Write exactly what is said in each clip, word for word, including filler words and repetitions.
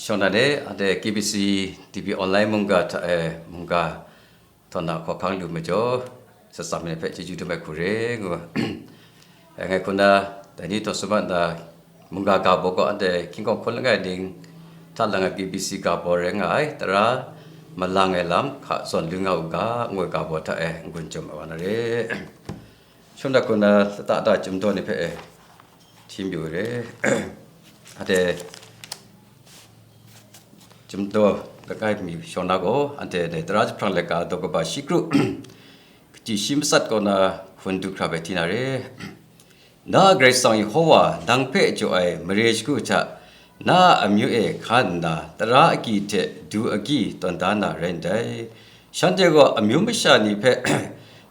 Shawng na de, anhte K B C T V online mungga hta e mungga htaw na hkawhkang lu majaw, satsam ni hpe chyeju dum ai hku re ngu. Ngai hku na, dai ni htaw sumang na, mungga ga baw gaw anhte hkying hkawng hkun langai ning hta lang ai K B C ga baw rai nga ai, tara malang ai lam hka zawn lu nga u ga, ngu ai ga baw hta e n-gun chyawm ai wa na re. Shawng na hku na, lata da chyum daw ni hpe e hti mayu re. Anhte Chyum daw langai mi shawng na gaw, anhte dai tara jahprang laika daw kaba shi kru, kaji shi matsat kaw na hkun du hkra bai hti na re. Na Karai Kasang Yehova nang hpe jaw ai mare shagu hta na a amyu e hkan nna, tara agyi hte du agyi tawn da na rai ndai. Shanhte gaw amyu masha ni hpe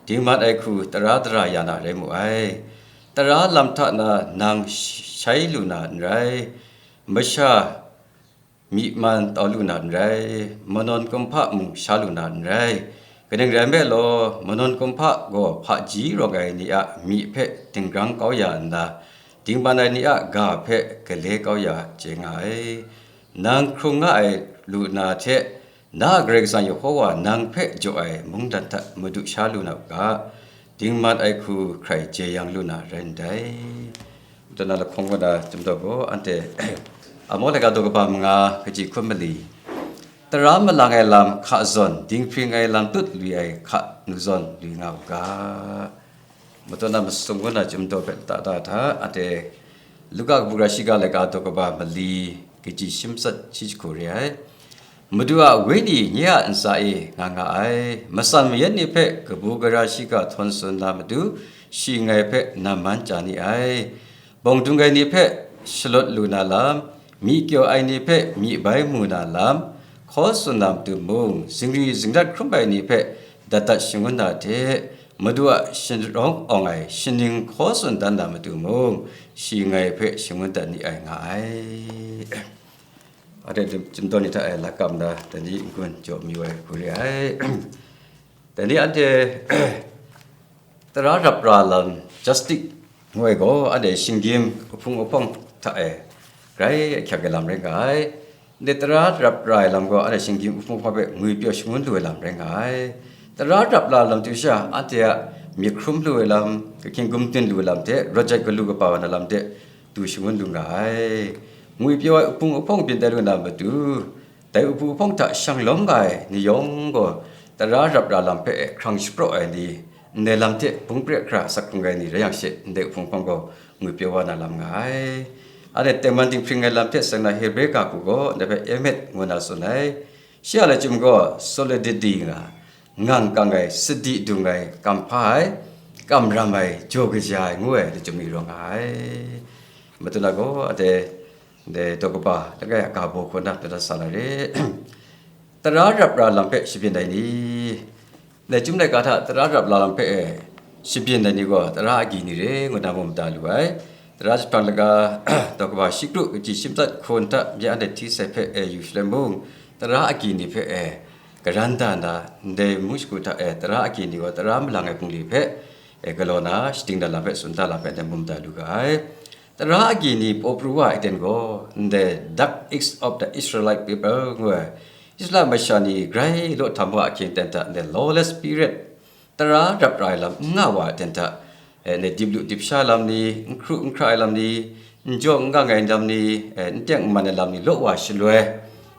dingman ai hku tara dara ya na rai mu ai. Tara lam hta na nang shai lu na n rai. Masha myi man tau lu na n rai, manawn kumhpa mung sha lu na n rai. Kaning rai nme law, manawn kumhpa gaw hpaji rawng ai ni a myi hpe dinggrang kau ya nna, dingman ai ni a ga hpe gale kau ya chye nga ai. Nang hkrung nga ai lu na hte, na Karai Kasang Yehova nang hpe jaw ai mungdan hta madu sha lu na u ga, dingman ai hku hkrai jeyang lu na rai ndai. Dana lahkawng wa na chyum daw gaw, anhte Amos laika daw kaba manga kaji hkun mali, tara malang ai lam hka zawn, dinghpring ai lam tut lui ai hka nu zawn lui nga u ga. Matu na masum wa na chyum daw hpe lata da hta, anhte Luka kabu gara shiga laika daw kaba mali kaji shi matsat shi jahku re ai. Madu a Wenyi nye a ntsa e nga nga ai, matsan mayan ni hpe kabu gara shiga htawn tsun na matu, shi ngai hpe namman chya ni ai. Bawng dung ai ni hpe shalawt lu na lam, myi kyaw ai ni hpe myi bai mu na lam, hkaw tsun na matu mung, zingri zingrat hkrum ai ni hpe dat dat shangun na hte, Madu a sharawng awng ai shaning hkaw tsun dan na matu mung, shi ngai hpe shangun dat ni ai nga ai. Anhte chyum daw ni hta e lakam na, dai ni n-gun jaw mayu ai hku re ai. Dai ni anhte tara rap ra lam, justice ngu ai gaw, anhte shinggyim ahpung ahpawng hta e grai ahkyak ai lam rai nga ai. Ndai tara rap ra ai lam gaw, anhte shinggyim ahpung ahpawng hpe ngwipyaw shangun lu ai lam rai nga ai. Tara rap la lam hte sha, anhte a myit hkrum lu ai lam, ahkying gumdin lu ai lam hte, rawt jat galu kaba wa na lam hte, du shangun lu nga ai. Ngwipyaw ai ahpung ahpawng byin tai lu na matu, dai ahpung ahpawng hta shang lawm nga ai ni yawng gaw, tara rap ra lam hpe hkrang shapraw ai ni, ndai lam hte bung pre hkra asak hkrung ai ni rai yang she, ndai ahpung ahpawng gaw ngwipyaw wa na lam nga ai. Anhte tengman dinghpring ai lam hte seng na Hebre ga hku gaw, ndai hpe emet ngu na tsun ai. Shi a lachyum gaw solidity nga, ngang kang ai, sadi dung ai, kamhpa ai, kamram ai, jaw kaja ai ngu ai lachyum ni rawng nga ai. Matu na gaw, anhte dai daw kaba langai a ga baw hkaw na pyadat sa na re. Tara rap ra lam hpe shabyin ai ni? Dai chyum laika hta tara rap ra lam hpe e shabyin ai ni gaw tara agyi ni re ngu na mu mada lu ai. Tara jahprang laika daw kaba shi kru kaji shi matsat hkun hta bya anhte hti sai hpe e yu shaloi mung, tara agyi ni hpe e karan da na, ndai mung shagu hta e tara agyi ni gaw tara malang ai bungli hpe e galaw na, shading na lam hpe tsun da lam hpe ndai mu mada lu ga ai. Tara agyi ni paw pru wa ai ten gaw, ndai Dark Age of the Israelite People ngu ai, Israel masha ni grai law htam wa ahkying ten hta ndai lawless period, tara rap ra ai lam n nga wa ai ten hta, eh, ndai dip lu dip sha lam ni, n hkru n hkra ai lam ni, n jaw n gang ai lam ni, eh, n teng n man ai lam ni law wa shaloi,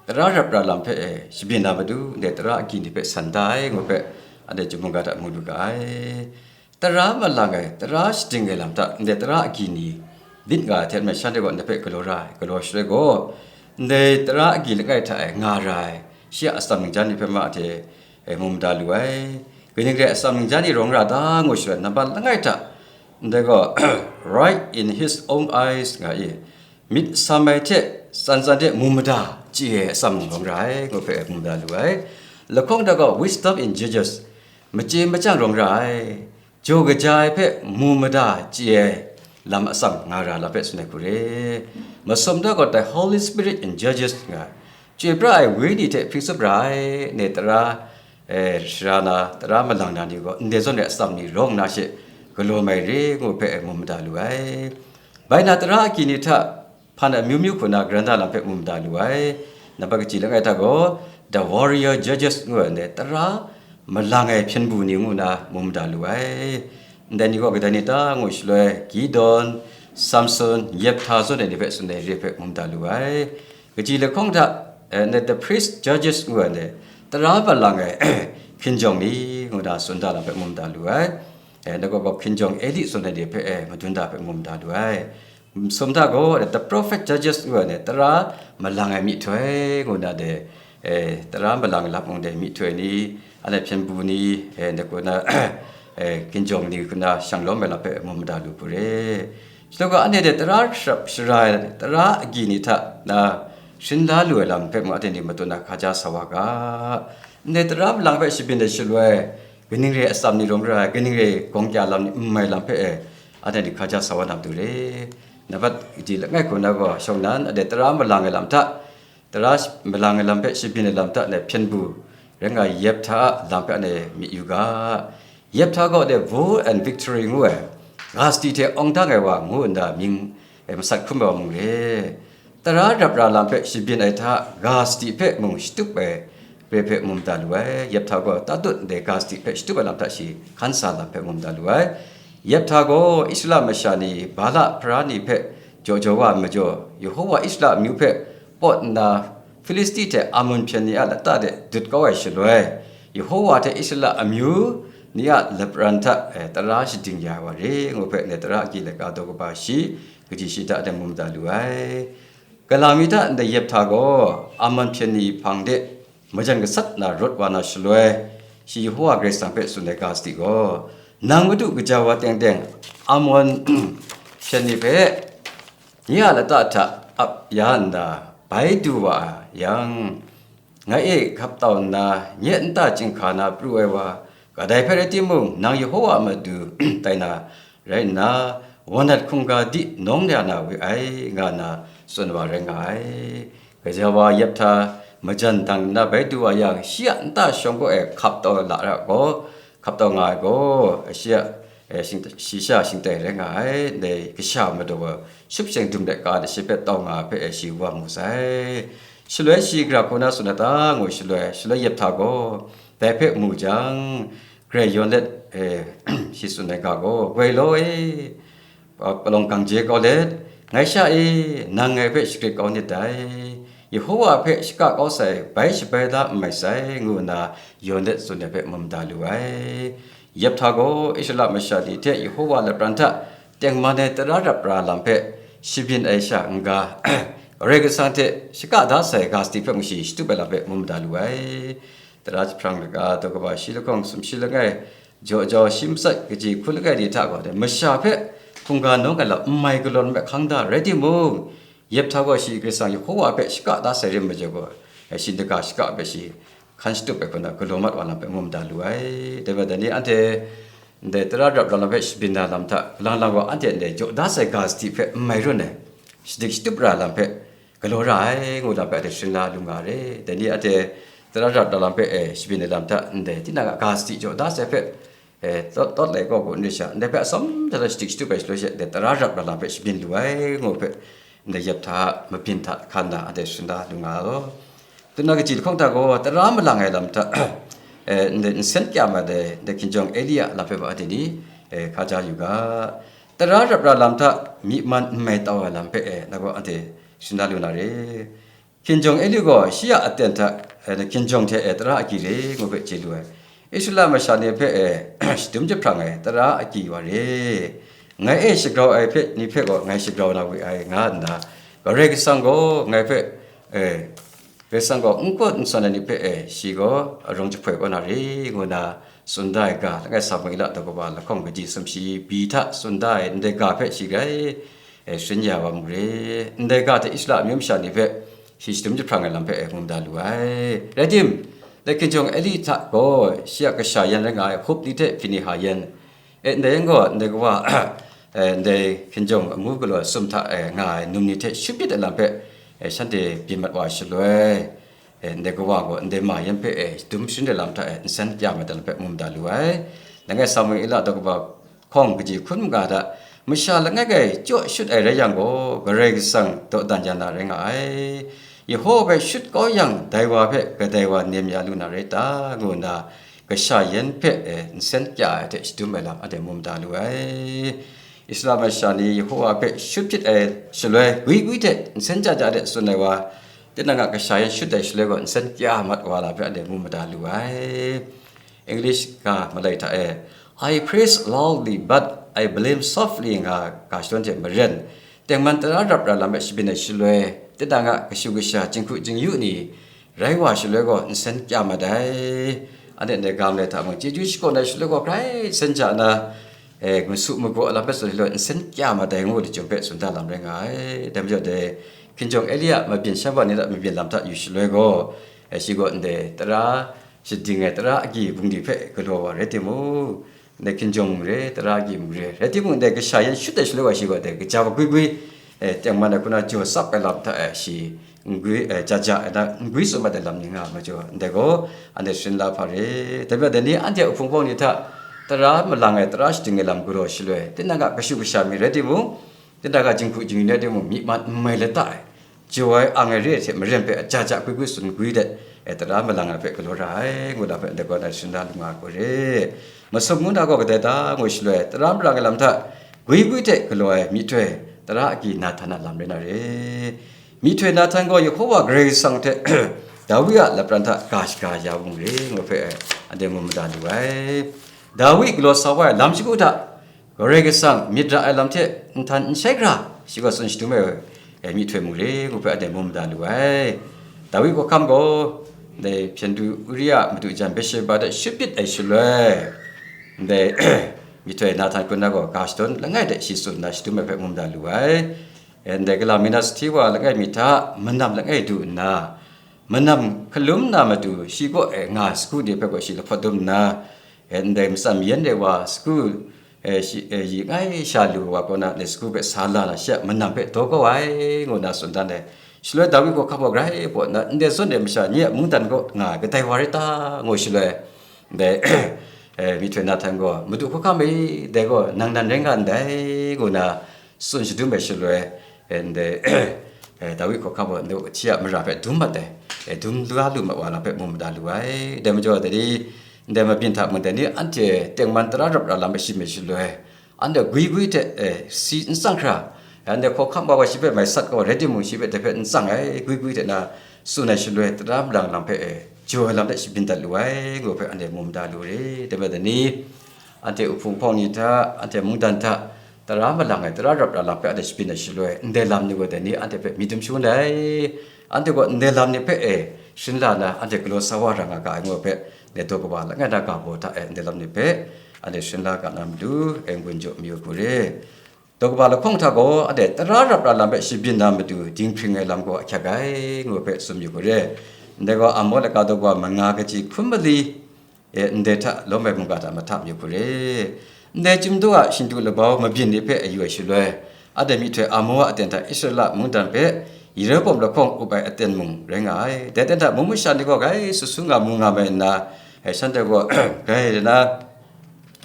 tara rap ra lam hpe, eh, shabyin na matu, ndai tara agyi ni hpe san da ai ngu hpe, anhte chyum mungga hta mu lu ga ai. Tara malang ai, tara shading ai lam hta ndai tara agyi ni lit nga ai hte maren, shanhte gaw ndai hpe galaw ra ai, galaw shaloi gaw, ndai tara agyi langai hta e nga ra ai, shi a atsam ningjan ni hpe ma hte, e, mu mada lu ai. Kaning rai atsam ningjan ni rawng ra ta ngu shaloi, nambat langai hta, ndai gaw, right in his own eyes nga i, myit sam ai hte tsan tsan de mu mada chye ai atsam rawng ra ai, ngu hpe mu mada lu ai. Lahkawng da gaw, wisdom in judges, machye machyang rawng ra ai, jaw kaja ai hpe mu mada chye ai lam atsam nga ra lam hpe tsun ai hku re. Masum da gaw, the Holy Spirit in judges nga, chyoi pra ai Wenyi hte hpyi tsup ra ai, ndai tara, eh, sara na, tara malang na ni gaw, ndai zawn ai atsam ni rawng na she galaw mai re, ngu hpe mu mada lu ai. Bai na, tara agyi ni hta hpan amyu myu hku na karan da lam hpe mu mada lu ai. Nambat kaji langai hta gaw, The Warrior Judges ngu ai ndai tara malang ai hpyen bu ni ngu na mu mada lu ai. Ndai ni gaw kadai ni ta ngu shaloi, Gidon, Samson, Yephtha zawn ai ni hpe tsun ai re hpe mu mada lu ai. Kaji lahkawng hta, eh, ndai The Priest Judges ngu ai ndai tara malang ai hkinjawng ni ngu na tsun da lam hpe mu mada lu ai. Eh, ndai gaw hkinjawng Eli tsun ai ni hpe, eh, madun da hpe mu mada lu ai. Masum hta gaw, The Prophet Judges ngu ai ni, tara malang ai myihtoi ngu na de, eh, tara malang ai lam mung de myihtoi ni, anhte hpyen bu ni, eh, de kuna, eh, hkinjawng ni kuna shang lawm ai lam hpe mu mada lu hku re. Shaloi gaw anhte de tara sharap shara ai, tara agyi ni hta na sharin la lu ai lam hpe mung anhte ni matut na hkaja sa wa ga. Ndai tara malang hpe shabyin ai shaloi, kaning re ai atsam ni rawng ra ai, kaning re ai gawng kya lam ni n mai lam hpe e, anhte ni hkaja sa wa na matu re. Nambat kaji langai hku na gaw, shawng nnan, anhte tara malang ai lam hta, tara sh-, malang ai lam hpe shabyin ai lam hta, anhte hpyen bu rai nga ai Yephtha a lam hpe anhte myit yu ga. Yephtha gaw anhte War and Victory ngu ai, ga sadi hte awng dang ai wa ngu nna mying, e, masat hkrum ai wa mung re. Tara rap ra lam hpe shabyin ai hta, ga sadi hpe mung shatup ai re hpe mu mada lu ai. Yephtha gaw tatut ndai ga sadi hpe shatup ai lam hta shi hkan sa lam hpe mu mada lu ai. Yephtha gaw Israela masha ni Bala hpara ni hpe jaw jaw wa ai majaw, Yehova Israela amyu hpe pawt nna, Hpilisti hte Amon hpyen ni a lata de dut kau ai shaloi, Yehova hte Israela amyu ni a lapran hta, eh, tara shading ya ai wa re ngu hpe, ndai tara agyi laika daw kaba shi, kaji shi hta de mu mada lu ai. Kalang mi hta ndai Yephtha gaw Amon hpyen ni hpang de majan gasat na rawt wa na shaloi, shi Yehova Karai Kasang hpe tsun ai ga sadi gaw, "Nang Madu kaja wa teng teng Amon hpyen ni hpe nye a lata hta ap ya nna bai du wa yang, ngai e hkap tau nna, nye nta chyinghka na pru ai wa kadai hpe rai timung, nang Yehova a matu tai na rai nna, walnat hkungga di nawng ya na we ai," nga nna tsun wa rai nga ai. Gaja wa Yephtha majan dang nna bai du wa yang, shi a nta shawng gaw e hkap taw la ra gaw, hkap taw nga ai gaw, shi a, e, shing-, shi sha shingtai rai nga ai, ndai kasha madaw wa shup sheng dum let ka de shi hpe tau nga ai hpe, e, shi wa mu sai. Shaloi shi gara hku na tsun ai ta ngu shaloi, shaloi Yephtha gaw dai hpe mu jang, grai yawn let, e, shi tsun ai ga gaw, "Woi law e, pa-, palawng gang je kau let, ngai sha e, nang ngai hpe shagrit kau nit dai, Yehova hpe shaka kau sai, bai shabai la n mai sai," ngu nna yawn let tsun ai hpe mu mada lu ai. Yephtha gaw Israela masha ni hte Yehova lapran hta tengman ai tara rap ra lam hpe shabyin ai sha n-ga, Karai Kasang hte shaka da sai ga sadi hpe mung shi shatup ai lam hpe mu mada lu ai. Tara jahprang laga daw kaba shi lahkawng sumshi langai, jaw jau shi matsat kaji hkun langai ni hta gaw, masha hpe hkungga nawng ai lam n mai galaw ai hkang da rai timung, Yephtha gaw shi Karai Kasang Yehova hpe shaka da sai re ai majaw gaw, shi daga shaka hpe shi hkan shatup ai hku na galaw mat wa lam hpe mu mada lu ai. Dai majaw dai ni anhte ndai tara rap ra lam hpe shabyin na lam hta, lang lang gaw anhte ndai jaw da sai ga sadi hpe n mai run ai, shadik shatup ra lam hpe galaw ra ai ngu lam hpe anhte sharin la lu nga re. Dai ni anhte tara rap ra lam hpe, e, shabyin ai lam hta ndai tinang a ga sadi jaw da sai hpe, e, tawt, tawt lai kaw kaw n rai sha, ndai hpe atsawm jang shadik shatup ai shaloi she, ndai tara rap ra lam hpe shabyin lu ai ngu hpe, ndai Yephtha mabyin hta hkan na anhte sharin la lu nga law. Tuna kaji lahkawng hta gaw, tara malang ai lam hta, e, ndai nsen kyam ai dai, ndai hkinjawng Eli a lam hpe gaw anhte ni, e, hkaja yu ga. Tara rap ra lam hta myi man n mai tau ai lam hpe, e, na gaw anhte sharin la lu na re. Hkinjawng Eli gaw shi a aten hta, e, hkinjawng hte, e, tara agyi re ngu hpe chye lu ai. Israela masha ni hpe, e, shadum jahprang ai tara agyi wa re. Ngai e shagrau ai hpe ni hpe gaw ngai shagrau na we ai, nga nna, Karai Kasang gaw ngai hpe, e, Karai Kasang gaw n kaw n sawn ai ni hpe, e, shi gaw arawng jahpoi kau na re, ngu nna tsun da ai ga, langai Samuela daw kaba lahkawng kaji sumshi byi hta tsun da ai ndai ga hpe shi grai, e, sharin ya wa mu re. Ndai ga hte Israela amyu masha ni hpe shi shadum jahprang ai lam hpe, e, mu mada lu ai. Rai tim, dai hkinjawng Eli hta gaw shi a kasha yan rai nga ai Hopni hte Hpiniha yan, e, ndai yan gaw ndai kawa, e, ndai hkinjawng amu galaw ai sum hta, e, nga ai num ni hte shut myit ai lam hpe, e, shanhte byin mat wa shaloi, e, ndai kawa gaw ndai ma yan hpe, e, dum sharin ai lam hta, e, nsen kya mat ai lam hpe mu mada lu ai. Langai Samuela daw kaba hkawng kaji hkun maga hta, masha langai kai chyaw shut ai rai yang gaw, Karai Kasang dawdan ya na rai nga ai. Yawhawa hpe shut kau yang, dai wa hpe kadai wa nem ya lu na rai ta? Ngu nna kasha yan hpe, eh, nsen kya ai hte shadum ai lam anhte mu mada lu ai. Israel masha ni Yawhawa hpe shut hpyit ai shaloi, gwi gwi hte nsen ja ja hte tsun ai wa, tinang a kasha yan shut ai shaloi gaw, nsen kya mat wa lam hpe anhte mu mada lu ai. English ga malai hta e, "I praise loudly, but I blame softly," nga ga shadawn hte maren, tengman tara rap ra lam hpe shabyin ai shaloi, tinang a kashu kasha, jinghku jingyu ni rai wa shaloi gaw, nsen kya mat ai. Anhte ndai ga malai hta mung, chyeju shakawn ai shaloi gaw, grai nsen ja na, e, masu magaw lam hpe zawn shaloi, nsen kya mat ai ngu ai jahtum hpe tsun da lam rai nga ai. Dai majaw, dai hkinjawng Elia mabyin shan wa ni hta mabyin lam hta yu shaloi gaw, e, shi gaw ndai tara shading ai tara agyi bungli hpe galaw wa rai timung, ndai hkinjawng mung re, tara agyi mung re, rai timung, ndai kasha yan shut ai shaloi wa shi gaw, dai kaja wa gwi gwi, e, tengman ai hku na jaw tsap ai lam hta e shi n gwi, e, ja ja ai na n gwi tsun mat ai lam ni nga ai majaw, ndai gaw anhte sharin la hpa re. Dai majaw, dai ni anhte a hpung hpawng ni hta tara malang ai, tara shading ai lam galaw shaloi, tinang a kashu kasha mi rai timung, tinang a jinghku jingyu ni rai timung, myi man n mai lata ai, jaw ai ang ai re ai hte maren hpe aja ja gwi gwi tsun gwi dat, e, tara malang ai hpe galaw ra ai, ngu na hpe ndai gaw na sharin la lu nga ai gaw re. Masum ngu na gaw kadai ta ngu shaloi, tara marang ai lam hta gwi gwi hte galaw ai myihtoi tara agyi Nahtan a lam rai na re. Myihtoi Nahtan gaw Yawhawa Karai Kasang hte Dawi a lapran hta ga shaga ya mung re, ngu hpe anhte mu mada lu ai. Dawi galaw sa wa ai lam shagu hta, Karai Kasang myit ra ai lam hte nhtan n shai hkra, shi gaw tsun shadum ai, e, myihtoi mung re, ngu hpe anhte mu mada lu ai. Dawi hkawhkam gaw, dai hpyen du Uria madu jan Betsheba hte shut pit ai shaloi, ndai myihtoi Nahtan hku na gaw ga shadawn langai hte shi tsun nna shadum ai hpe mu mada lu ai. E, ndai kalam mi na sahti wa langai mi hta manam langai du nna, manam hkalum na matu shi kaw e nga ai sagu ni hpe gaw shi lahpawt dum nna, e, ndai matsan mayan re wa sagu, e, shi, e, yi ngai sha lu wa kaw na, ndai sagu hpe sa la na, shi a manam hpe daw kau ai, ngu nna tsun dan ai. Shaloi Dawi hkawhkam gaw grai baw nna, ndai zawn ai masha ni a mungdan kaw nga ai kadai wa rai ta? Ngu shaloi, ndai, e, myihtoi Nahtan gaw, "Madu hkawhkam e, dai gaw nang nan rai nga ndai," ngu nna tsun shadum ai shaloi, e, ndai, e, Dawi hkawhkam gaw, ndai hti a mara hpe dum mat ai, e, dum la lu mat wa lam hpe mu mada lu ai. Dai majaw, dai ni, ndai mabyin hta mung dai ni, anhte tengman tara rap ra lam hpe shim ai shaloi, anhte gwi gwi hte, e, si n tsang hkra, anhte hkawhkam wa gaw shi hpe mai sat gaw rai timung, shi hpe dai hpe n tsang ai, gwi gwi hte na tsun ai shaloi, tara marang lam hpe, e, jaw ai lam hte shabyin dat lu ai, ngu hpe anhte mu mada lu re. Dai majaw, dai ni, anhte uhpung hpawng ni hta, anhte mungdan hta, tara malang ai, tara rap ra lam hpe anhte shabyin ai shaloi, ndai lam ni gaw dai ni anhte hpe myit dum shangun ai. Anhte gaw ndai lam ni hpe, e, sharin la na, anhte galaw sa wa ra nga ga ai ngu hpe, ndai daw kaba langai na ga baw hta, e, ndai lam ni hpe anhte sharin la ga na matu, e, n-gun jaw mayu hku re. Daw kaba lahkawng hta gaw, anhte tara rap ra lam hpe shabyin na matu, dinghpring ai lam gaw ahkyak ai, ngu hpe tsun mayu hku re. Ndai gaw Amos laika daw kaba manga kaji hkun mali, e, ndai hta lawm ai mungga hta mahta mayu hku re. Ndai chyum daw a shindu labau mabyin ni hpe ayu ai shaloi, anhte myihtoi Amos a aten hta Israela mungdan hpe Yeroboam lahkawng up ai aten mung rai nga ai. Dai aten hta mung masha ni gaw grai sut su nga mu nga mai nna, e, shanhte gaw grai rai na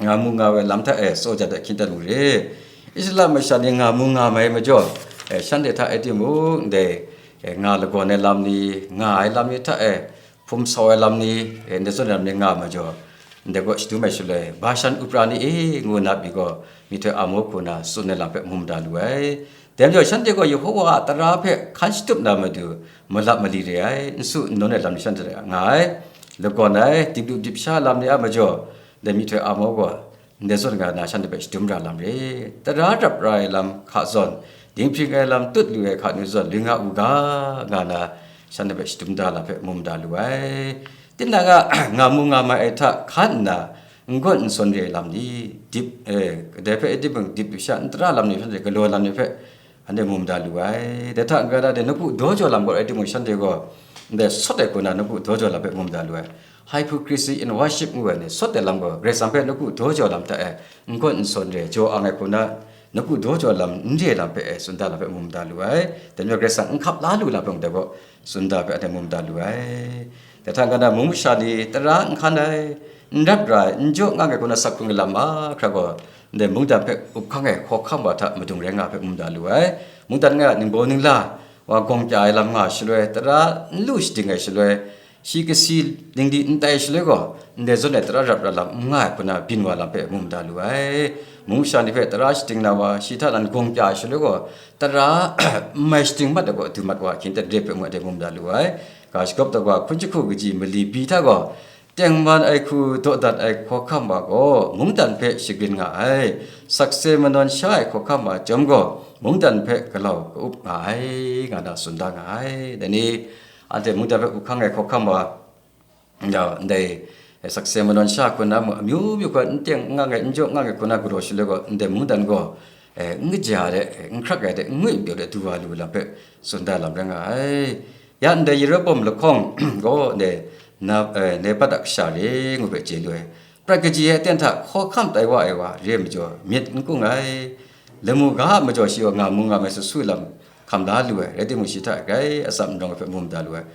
nga mu nga ai lam hta e, tsaw jat ai hkying dan mung re. Israela masha ni nga mu nga mai majaw, e, shanhte hta e timung, ndai, e, nga lagawn ai lam ni, nga ai lam ni hta e, hpum sau ai lam ni, e, ndai zawn ai lam ni nga ai majaw, ndai gaw shadum ai shaloi, Bashan upra ni e, ngu nna pyi gaw, myihtoi Amos hku na tsun ai lam hpe mu mada lu ai. Dai majaw, shanhte gaw Yawhawa a tara hpe hkan shatup na matu, malap mali re ai, n su n nawn ai lam ni shanhte hta nga ai, lagawn ai, dip lu dip sha lam ni a majaw, dai myihtoi Amos gaw, ndai zawn nga na shanhte hpe shadum ra lam re. Tara rap ra ai lam hka zawn, dinghpring ai lam tut lu ai hka nu zawn, lu nga u ga, nga na shanhte hpe shadum da lam hpe mu mada lu ai. Tinang a nga mu nga mai ai hta hkan nna, n gawn n sawn re ai lam ni, dip, eh, kadai hpe dip mung dip lu sha, n tara lam ni hpe, galaw lam ni hpe, anhte mu mada lu ai. Dai hta n-ga na de, nawku daw jaw lam gaw rai timung, shanhte gaw ndai sawt ai hku na nawku daw jaw lam hpe mu mada lu ai. Hypocrisy in worship ngu ai ni, sawt ai lam gaw Karai Kasang hpe nawku daw jaw lam hta e, n gawn n sawn re, jaw ang ai hku na nawku daw jaw lam n re lam hpe e, tsun da lam hpe mu mada lu ai. Dai majaw Karai Kasang n hkap la lu lam hpe mung dai gaw, tsun da hpe anhte mu mada lu ai. Dai hta n-ga na mung masha ni tara n hkan ai, n rat ra ai, n jaw nga ai hku na sak hkrung ai lam mahkra gaw, ndai mungdan hpe up hkang ai hkawhkam wa hta madung rai nga ai hpe mu mada lu ai. Mungdan nga ai ningbaw ningla, wa gawng kya ai lam nga shaloi, tara n lu shading ai shaloi, shi kasi dingdi n tai shaloi gaw, ndai zawn ai tara rap ra lam n nga ai hku na byin wa lam hpe mu mada lu ai. Mung masha ni hpe tara shading na wa, shi hta nan gawng kya ai shaloi gaw, tara n mai shading mat ai gaw, du mat wa hkyen ten re hpe ngu ai de mu mada lu ai. Ga shagawp taw gaw, hpun jahku kaji mali bi hta gaw, tengman ai hku dawdan ai hkawhkam wa gaw, mungdan hpe shagrin nga ai. Sakse manawn sha ai hkawhkam wa chyawm gaw, mungdan hpe galau ka-up nga ai, nga na tsun da nga ai. Dai ni, anhte mungdan hpe up hkang ai hkawhkam wa, ya, ndai, eh, sakse manawn sha hku na mung, amyu myu hku n teng n ngang ai, n jaw n ngang ai hku na galaw shaloi gaw, ndai mungdan gaw, eh, n kaja ai de, eh, n hkrak ai de, n ngwi n pyaw de du wa lu lam hpe tsun da lam rai nga ai. Ya ndai Yeroboam lahkawng gaw, ndai na, eh, Nebat a kasha re ngu hpe chye lu ai. Prat kaji ai aten hta hkawhkam tai wa ai wa re ai majaw, myit n kung ai. Lamu ga a majaw shi gaw nga mu nga mai su su lam hkam la lu ai, rai timung, shi hta grai atsam n rawng ai hpe mu mada lu ai.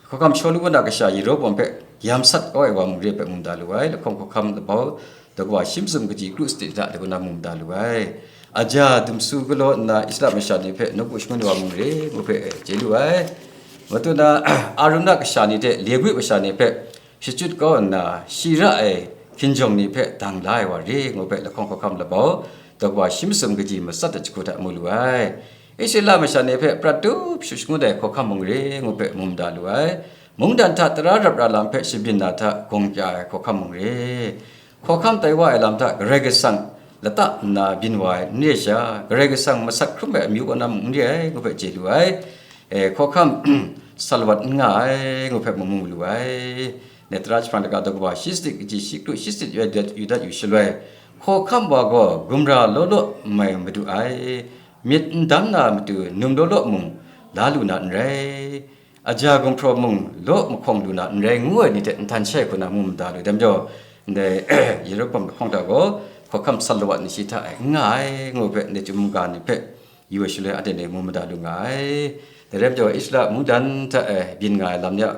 Hkawhkam Shawlu a kasha Yeroboam hpe yam sat kau ai wa mung re ai hpe mu mada lu ai. Lahkawng hkawhkam labau, daw kaba shi masum kaji kru sadi hta de kaw na mu mada lu ai. Aja dumsu galaw nna Israela masha ni hpe nawku shangun ai wa mung re ngu hpe chye lu ai. Matu na Arun a kasha ni hte Lewi masha ni hpe shachyut kau nna, shi ra ai hkinjawng ni hpe dang la ai wa re ngu hpe lahkawng hkawhkam labau, daw kaba shi masum kaji matsat ai jahku hta mu lu ai. Israela masha ni hpe prat tup shu shangun ai hkawhkam mung re ngu hpe mu mada lu ai. Mungdan hta tara rap ra lam hpe shabyin na hta gawng kya ai hkawhkam mung re. Hkawhkam tai wa ai lam hta Karai Kasang lata nna byin wa ai n re sha, Karai Kasang masat hkrum ai amyu kaw na mung n re ai ngu hpe chye lu ai. E, hkawhkam salawat n nga ai ngu hpe mung mu lu ai. Netra jahprang daga daw kaba shi sadi kaji shi kru shi sadi yu dat, yu dat yu shaloi, hkawhkam wa gaw gumra law law mai madu ai, myit n dam na matu num law law mung la lu na n rai, aja gumhpraw mung law mahkawng lu na n rai ngu ai ni hte nhtan shai hku na mu mada lu. Dai majaw, ndai Yeroboam lahkawng hta gaw hkawhkam salawat ni shi hta e n nga ai ngu hpe ndai chyum mungga ni hpe yu ai shaloi, anhte ni mu mada lu nga ai. Dai rai majaw, Israela mungdan hta e byin nga ai lam ni a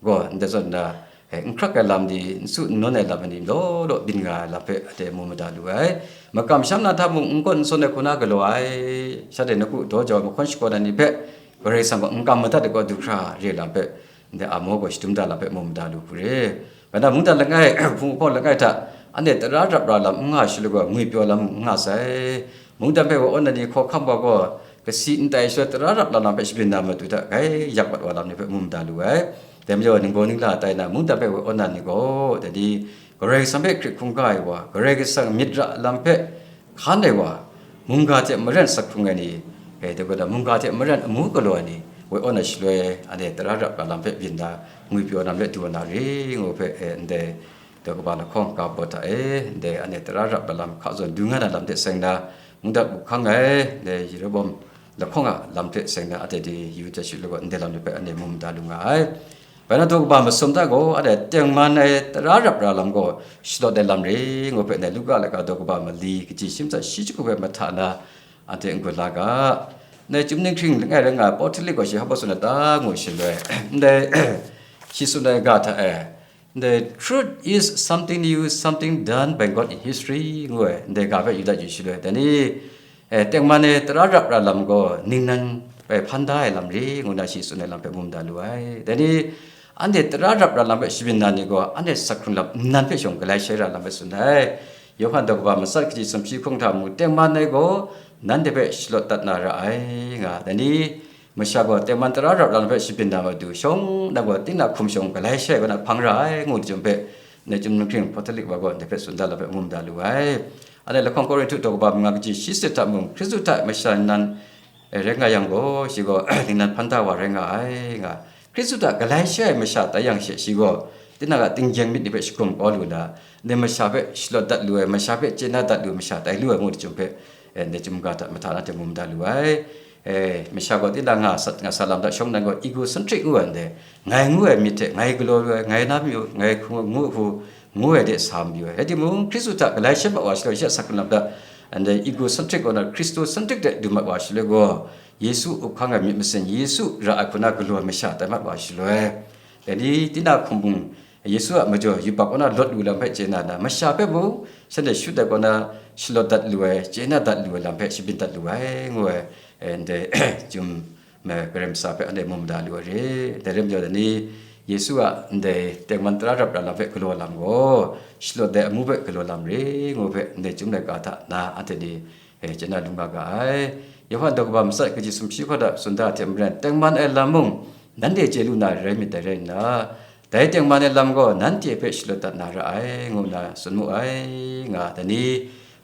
gaw, ndai zawn na, e, n hkrak ai lam ni, n su n nawn ai lam ni law law byin nga ai lam hpe anhte mu mada lu ai. Makam sham na hta mung n gawn n sawn ai hku na galaw ai, shanhte nawku daw jau ai mahkawn shakawn ai ni hpe Karai Kasang gaw n kam madat ai gaw du hkra re lam hpe, ndai Amo gaw shadum da lam hpe mu mada lu hku re. Kata mungdan langai, hpung hpawng langai hta, anhte tara rap ra lam n nga shaloi gaw, ngwipyaw lam n nga sai. Mungdan hpe wa awn ai ni hkawhkam wa gaw, kasi n tai shaloi tara rap ra lam hpe shabyin na matu hta grai yak mat wa lam ni hpe mu mada lu ai. Dai majaw, ningbaw ningla tai na mungdan hpe wa awn ai ni gaw, dai ni, Karai Kasang hpe hkrit hkungga ai wa, Karai Kasang myit ra lam hpe hkan ai wa, mungga hte maren sak hkrung ai ni, e, dai gaw da, mungga hte maren amu galaw ai ni, woi awn ai shaloi, anhte tara rap ra lam hpe byin na, ngwipyaw na lam hpe du wa na re ngu hpe, e, ndai daw kaba lahkawng ga baw hta e, ndai anhte tara rap ra lam hka zawn du nga na lam hte seng na, mungdan up hkang ai, ndai Yeroboam lahkawng a lam hte seng na, anhte de yu dat shaloi gaw, ndai lam ni hpe anhte mu mada lu nga ai. Bai na daw kaba masum hta gaw, anhte tengman ai tara rap ra lam gaw shalawt ai lam re ngu hpe, ndai Luka laika daw kaba mali kaji shi matsat shi jahku hpe mahta na, anhte n-gun la ga. Ndai chyum ninghkring langai rai nga ai Paul hte Hkristu gaw shi hpa baw tsun ai ta ngu shaloi, ndai shi tsun ai ga hta e, "The truth is something new, something done by God in history," ngu ai, ndai ga hpe yu dat yu shaloi, dai ni, e, tengman e tara rap ra lam gaw ningnan bai hpan da ai lam re, ngu na shi tsun ai lam hpe mu mada lu ai. Dai ni, anhte tara rap ra lam hpe shabyin na ni gaw, anhte sak hkrung lam nnan hpe shawng galai shai ra lam hpe tsun ai. Yawhan daw kaba matsat kaji sumshi hkung hta mu, tengman ai gaw nanhte hpe shalawt dat na ra ai, nga. Dai ni, masha gaw tengman tara rap ra lam hpe shabyin na matu, shawng nang gaw, tinang hkum shawng galai shai kaw na hpang ra ai, ngu ai chyum hpe, ndai chyum ninghkring Hpawtalik wa gaw ndai hpe tsun da lam hpe mu mada lu ai. Anhte lahkawng Korinhtu daw kaba manga kaji shi sat hta mung, Hkristu hta masha nan, e, rai nga yang gaw, shi gaw ningnan hpan da wa rai nga ai, nga. Hkristu hta galai shai ai masha tai yang she, shi gaw tinang a tinggyeng myit ni hpe shagum kau lu na, ndai masha hpe shalawt dat lu ai, masha hpe chye na dat lu ai masha tai lu ai ngu ai chyum hpe, e, ndai chyum ga hta mahta na hte mu mada lu ai. E, masha gaw tinang nga sat, nga sa lam hta shawng nnan gaw egocentric ngu ai ndai, ngai ngu ai myit hte, ngai galaw lu ai, ngai na mayu, ngai hku ngu hku, ngu ai de sa mayu ai. Rai timung, Hkristu hta galai shat mat wa shaloi, shi a sak hkrung lam hta, ndai egocentric kaw na Christocentric de du mat wa shaloi gaw, Yesu up hkang ai myit masin, Yesu ra ai hku na galaw ai masha tai mat wa shaloi, dai ni, tinang hkum mung, Yesu a majaw yubak kaw na lawt lu lam hpe chye na, na masha hpe mung, shanhte shut ai kaw na shalawt dat lu ai, chye na dat lu ai lam hpe shabyin dat lu ai, ngu ai, e, ndai chyum Karai Kasang hpe anhte mu mada lu ai re. Dai rai majaw, dai ni Yesu a ndai tengman tara rap ra lam hpe galaw lam gaw, shalawt ai amu hpe galaw lam re ngu hpe ndai chyum laika hta na anhte ni, eh, chye na lu nga ga ai. Yawhan daw kaba matsat kaji sumshi hkawda tsun da ai hte maren, tengman ai lam mung nanhte chye lu na rai myit dai rai nna, dai tengman ai lam gaw nanhte hpe shalawt dat na ra ai, ngu nna tsun mu ai, nga. Dai ni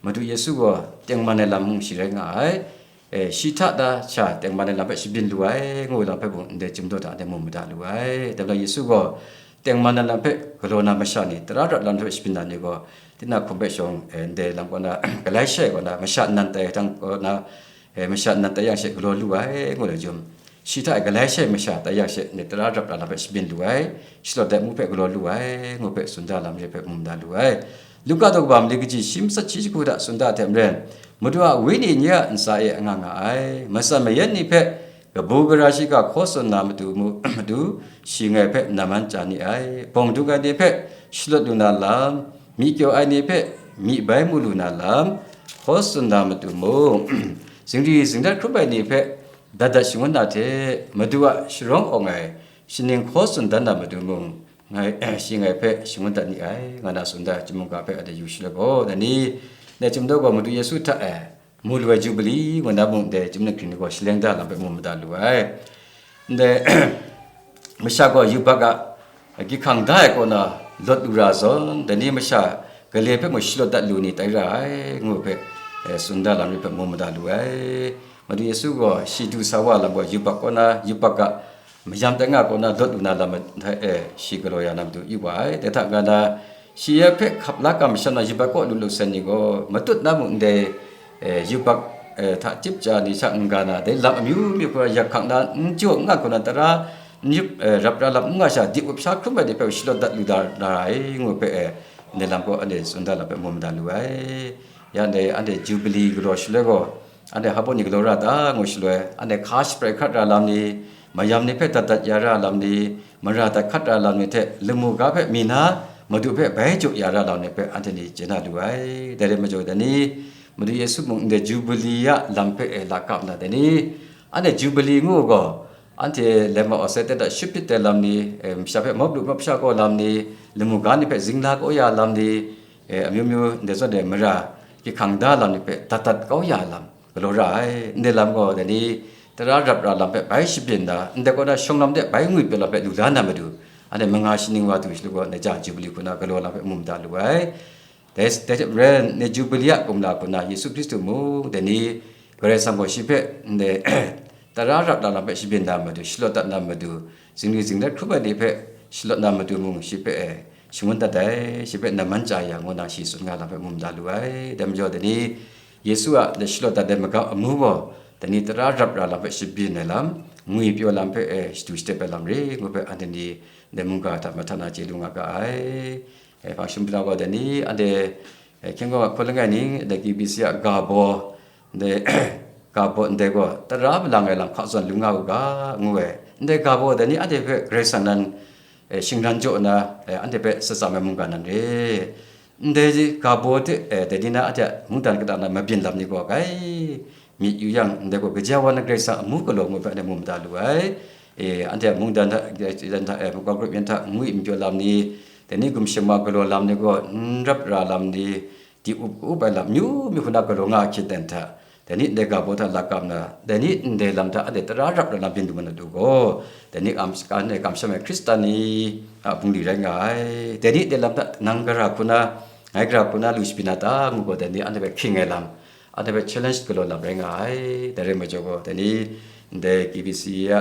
Madu Yesu gaw tengman ai lam mung shi rai nga ai. E, shi hta da sha tengman ai lam hpe shabyin lu ai, ngu ai lam hpe mung ndai chyum daw hta anhte mu mada lu ai. Dai majaw Yesu gaw tengman ai lam hpe galaw na masha ni, tara rap lam hpe shabyin na ni gaw, tinang hkum hpe shawng, e, ndai lam kaw na, galai shai kaw na, masha nnan tai htang kaw na, e, masha nnan tai yang she galaw lu ai, ngu ai chyum. Shi hta e galai shai masha tai yang she, ndai tara rap ra lam hpe shabyin lu ai, shalawt ai amu hpe galaw lu ai, ngu hpe tsun da lam re hpe mu mada lu ai. Luka daw kaba mali kaji shi matsat shi jahku hta tsun da ai hte maren, Madu a Wenyi nye a ntsa e anga nga ai. Matsan mayan ni hpe kabu gara shiga hkaw tsun na matu mu, matu, shi ngai hpe naman chya ni ai. Bawng dung ai ni hpe shalawt lu na lam, myi kyaw ai ni hpe myi bai mu lu na lam, hkaw tsun na matu mung, zingri zingdat hkrum ai ni hpe dat dat shangun na hte, Madu a sharawng awng ai shaning hkaw tsun dan na matu mung, ngai, shi ngai hpe shangun dat ni ai, nga na tsun da ai chyum mungga hpe anhte yu shaloi gaw, dai ni, dai chyum daw gaw Madu Yesu hta e, mu lu ai Jubili ngu na mung dai chyum ningring ni gaw shaleng da lam hpe mu mada lu ai. Ndai masha gaw yubak a, gyit hkang da ai kaw na lawt lu ra zawn, dai ni masha gale hpe mung shalawt dat lu ni tai ra ai, ngu hpe, eh, tsun da lam ni hpe mu mada lu ai. Madu Yesu gaw shi du sa wa lam gaw yubak kaw na, yubak a mayam tai nga kaw na lawt lu na lam hta e shi galaw ya na matu yu wa ai. Dai hta n-ga na, shi ya hpe hkap la kam sha na yubak kaw lu lu san ni gaw, matut na mung ndai, eh, yubak, eh, hta chyip chya ni sha n-ga na, dai lam amyu myu hkra yak hkang na, n jaw n nga kaw na tara, n yup, eh, rap ra lam n nga sha, di up sha hkrum ai ni hpe shalawt dat lu da na ra ai, ngu hpe, eh, ndai lam gaw anhte tsun da lam hpe mu mada lu ai. Ya ndai anhte Jubili galaw shaloi gaw, anhte hpa baw ni galaw ra ta ngu shaloi, anhte hka shaprai hkrat ra lam ni, mayam ni hpe dat dat ya ra lam ni, mara dat hkat ra lam ni hte lamu ga hpe mi na, Madu hpe bai jaw ya ra lam ni hpe anhte ni chye na lu ai. Dai rai majaw, dai ni, Madu Yesu mung ndai Jubili a lam hpe e lakap na, dai ni, anhte Jubili ngu gaw, anhte lema awsai tai dat shut pit ai lam ni, e, masha hpe mawp lu mawp sha kau lam ni, lamu ga ni hpe zingla kau ya lam ni, e, amyu myu ndai zawn e mara gyit hkang da lam ni hpe dat dat kau ya lam galaw ra ai. Ndai lam gaw, dai ni, tara rap ra lam hpe bai shabyin da, ndai kaw na shawng lam de bai ngwipyaw lam hpe lu la na matu, anhte manga shaning wa du shaloi gaw, ndai ja Jubili hku na galaw lam hpe mu mada lu ai. Dai, dai hte maren, ndai Jubili a kumla hku na Yesu Hkristu mung, dai ni, Karai Kasang gaw shi hpe, ndai, tara rap ra lam hpe shabyin na matu, shalawt dat na matu, zingri zingdat hkrum ai ni hpe shalawt na matu mung shi hpe, e, shangun dat ai, shi hpe naman chya ya ngu na shi tsun nga lam hpe mu mada lu ai. Dai majaw, dai ni, Yesu a dai shalawt dat ai magam amu gaw, dai ni tara rap ra lam hpe shabyin ai lam, ngwipyaw lam hpe, e, shadu shatep ai lam re ngu hpe anhte ni dai mungga hta mahtan na chye lu nga ga ai. E, hpang shingkang gaw dai ni, anhte, e, hkying gaw hkaw langai ning, dai K B C a ga baw, ndai, ga baw ndai gaw tara malang ai lam hka zawn lu nga u ga, ngu ai. Ndai ga baw dai ni anhte hpe Karai Kasang nan, e, shingran jaw nna, e, anhte hpe shatsam ai mungga nan re. Ndai ga baw hte, e, dai ni na anhte a mungdan kata na mabyin lam ni gaw, grai myit yu yang, ndai gaw gaja wa na Karai Kasang amu galaw ngu hpe anhte mu mada lu ai. E, anhte a mungdan hta, e, dan hta, e, makau grup yan hta ngwi n pyaw lam ni, dai ni gumshem wa galaw lam ni gaw n rap ra lam ni, di up ka-up ai lam amyu myu hku na galaw nga ahkyen ten hta, dai ni ndai ga baw hta lakap nna, dai ni ndai lam hta anhte tara rap ra na byin lu na matu gaw, dai ni kam, anhte kamsham ai Hkristan ni a bungli rai nga ai. Dai ni ndai lam hta nang gara hku na, ngai gara hku na lu shabyin na ta ngu gaw, dai ni anhte hpe hkying ai lam, anhte hpe challenge galaw lam rai nga ai. Dai rai majaw gaw, dai ni ndai K B C a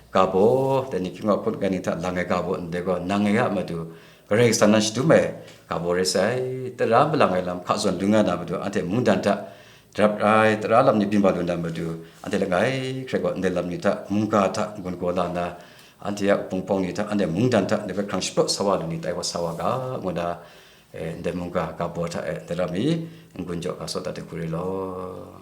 ga baw, dai ni hkying wa hkut ga ning hta lang ai ga baw ndai gaw, nang ngai a matu, Karai Kasang nan shadum ai ga baw rai sai. Tara malang ai lam hka zawn lu nga na matu, anhte mungdan hta rap rai tara lam ni byin wa lu na matu, anhte langai hkrai gaw ndai lam ni hta, mungga hta n-gun gaw la nna, anhte a hpung hpawng ni hta, anhte mungdan hta ndai hpe hkrang shapraw sa wa lu ni tai wa sa wa ga, ngu na, e, ndai mungga ga baw hta e ndai lam ni n-gun jaw ga sawt dat ai hku rai law.